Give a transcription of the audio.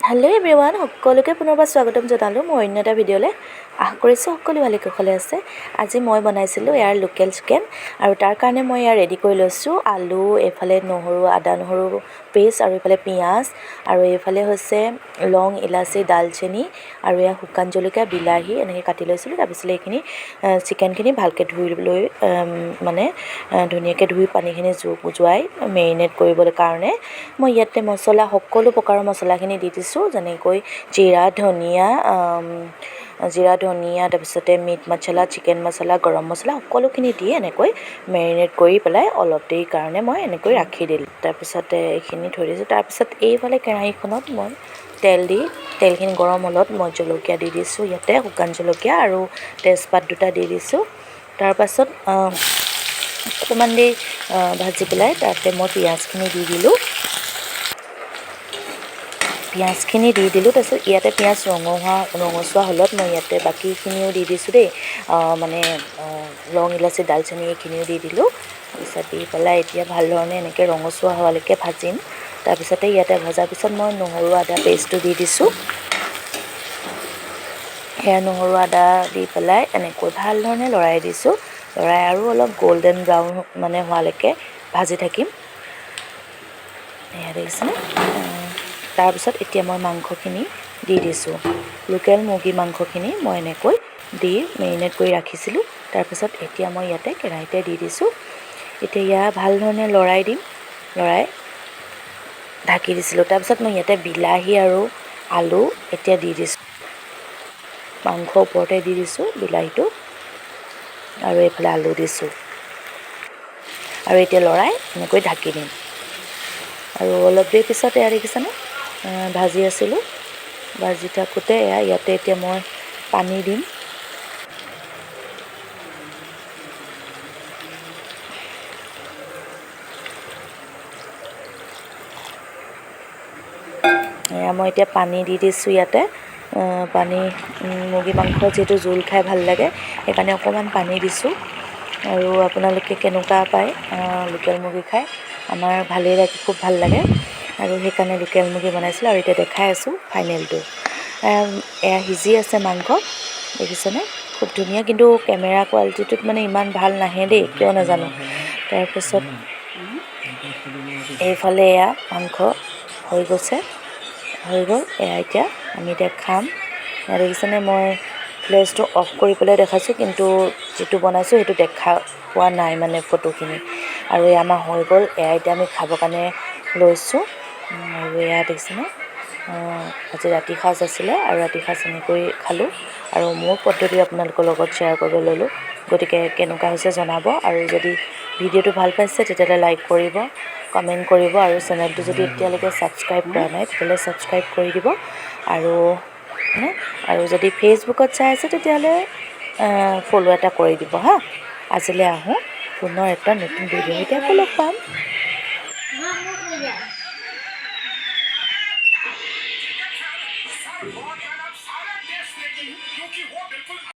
Hello' everyone, সকলোকে পুনৰবাৰ স্বাগতম জনালোঁ মোৰ অন্য এটা ভিডিঅ'লৈ। আশা কৰিছোঁ সকলো ভালে কুশলে আছে। আজি মই বনাইছিলোঁ ইয়াৰ লোকেল চিকেন আৰু তাৰ কাৰণে মই ইয়াৰ ৰেডি কৰি লৈছোঁ আলু, এইফালে নহৰু, আদা নহৰু পেষ্ট আৰু এইফালে পিঁয়াজ আৰু এইফালে হৈছে লং, ইলাচি, ডালচেনি আৰু এয়া শুকান জলকীয়া, বিলাহী এনেকৈ কাটি লৈছিলোঁ। তাৰপিছতে এইখিনি চিকেনখিনি ভালকৈ ধুই লৈ মানে ধুনীয়াকৈ ধুই পানীখিনি যোৱাই মেৰিনেট কৰিবলৈ কাৰণে মই ইয়াতে মছলা, সকলো প্ৰকাৰৰ মছলাখিনি দি দিছোঁ, যেনেকৈ জিৰা, ধনিয়া, তাৰপিছতে মিট মছলা, চিকেন মছলা, গৰম মছলা সকলোখিনি দি এনেকৈ মেৰিনেট কৰি পেলাই অলপ দেৰিৰ কাৰণে মই এনেকৈ ৰাখি দিলোঁ। তাৰপিছতে এইখিনি থৈ দিছোঁ। তাৰপিছত এইফালে কেৰাহীখনত মই তেল দি, তেলখিনি গৰম হ'লত মই জলকীয়া দি দিছোঁ, ইয়াতে শুকান জলকীয়া আৰু তেজপাত দুটা দি দিছোঁ। তাৰপাছত অকণমান দেৰি ভাজি পেলাই তাতে মই পিঁয়াজখিনি দি দিলোঁ। পিঁয়াজখিনি দি দিলোঁ। তাৰপিছত ইয়াতে পিঁয়াজ ৰঙচুৱা হ'লত মই ইয়াতে বাকীখিনিও দি দিছোঁ দেই, মানে লং, ইলাচি, ডালচেনি এইখিনিও দি দিলোঁ। তাৰপিছত দি পেলাই এতিয়া ভাল ধৰণে এনেকৈ ৰঙচুৱা হোৱালৈকে ভাজিম। তাৰপিছতে ইয়াতে ভজাৰ পিছত মই নহৰু আদা পেষ্টটো দি দিছোঁ। সেয়া নহৰু আদা দি পেলাই এনেকৈ ভাল ধৰণে লৰাই দিছোঁ। লৰাই আৰু অলপ গল্ডেন ব্ৰাউন মানে হোৱালৈকে ভাজি থাকিম। এয়া দেখিছেনে? তাৰপিছত এতিয়া মই মাংসখিনি দি দিছোঁ। লোকেল মুৰ্গী মাংসখিনি মই এনেকৈ দি মেৰিনেট কৰি ৰাখিছিলোঁ। তাৰপিছত এতিয়া মই ইয়াতে কেৰাহীতে দি দিছোঁ। এতিয়া ইয়াৰ ভাল ধৰণে লৰাই দিম, লৰাই ঢাকি দিছিলোঁ। তাৰপিছত মই ইয়াতে বিলাহী আৰু আলু এতিয়া দি দিছোঁ। মাংস ওপৰতে দি দিছোঁ বিলাহীটো আৰু এইফালে আলু দিছোঁ। আৰু এতিয়া লৰাই এনেকৈ ঢাকি দিম। আৰু অলপ দেৰি পিছত এয়া দেখিছেনে, ভাজি আছিলোঁ। ভাজি থাকোঁতে এয়া ইয়াতে এতিয়া মই পানী দিম। এয়া মই এতিয়া পানী দি দিছোঁ ইয়াতে। পানী, মুৰ্গী মাংস যিহেতু জোল খাই ভাল লাগে, সেইকাৰণে অকণমান পানী দিছোঁ। আৰু আপোনালোকে কেনেকুৱা পায় লোকেল মুৰ্গী খাই? আমাৰ ভালেই লাগে, খুব ভাল লাগে। আৰু সেইকাৰণে লোকেল মুৰ্গী বনাইছিলোঁ। আৰু এতিয়া দেখাই আছোঁ ফাইনেলটো। এয়া সিজি আছে মাংস, দেখিছেনে? খুব ধুনীয়া। কিন্তু কেমেৰা কোৱালিটিটোত মানে ইমান ভাল নাহে দেই, কিয় নাজানো। তাৰপিছত এইফালে এয়া মাংস হৈ গৈছে, হৈ গ'ল। এয়া এতিয়া আমি এতিয়া খাম। এয়া দেখিছেনে, মই ফ্লেছটো অফ কৰি পেলাই দেখাইছোঁ, কিন্তু যিটো বনাইছোঁ সেইটো দেখা পোৱা নাই মানে ফটোখিনি। আৰু এয়া আমাৰ হৈ গ'ল। এয়া এতিয়া আমি খাবৰ কাৰণে লৈছোঁ। আৰু এয়া দেখিছেনে, আজি ৰাতি সাঁজ আছিলে আৰু ৰাতি সাঁজ এনেকৈ খালোঁ। আৰু মোৰ পদ্ধতি আপোনালোকৰ লগত শ্বেয়াৰ কৰিব ল'লোঁ। গতিকে কেনেকুৱা হৈছে জনাব। আৰু যদি ভিডিঅ'টো ভাল পাইছে তেতিয়াহ'লে লাইক কৰিব, কমেণ্ট কৰিব। আৰু চেনেলটো যদি এতিয়ালৈকে ছাবস্ক্ৰাইব কৰা নাই তেতিয়াহ'লে ছাবস্ক্ৰাইব কৰি দিব। আৰু আৰু যদি ফেচবুকত চাই আছে তেতিয়াহ'লে ফ'ল' এটা কৰি দিব। হা, আজিলৈ আহোঁ, পুনৰ এটা নতুন ভিডিঅ' সৈতে আকৌ লগ পাম।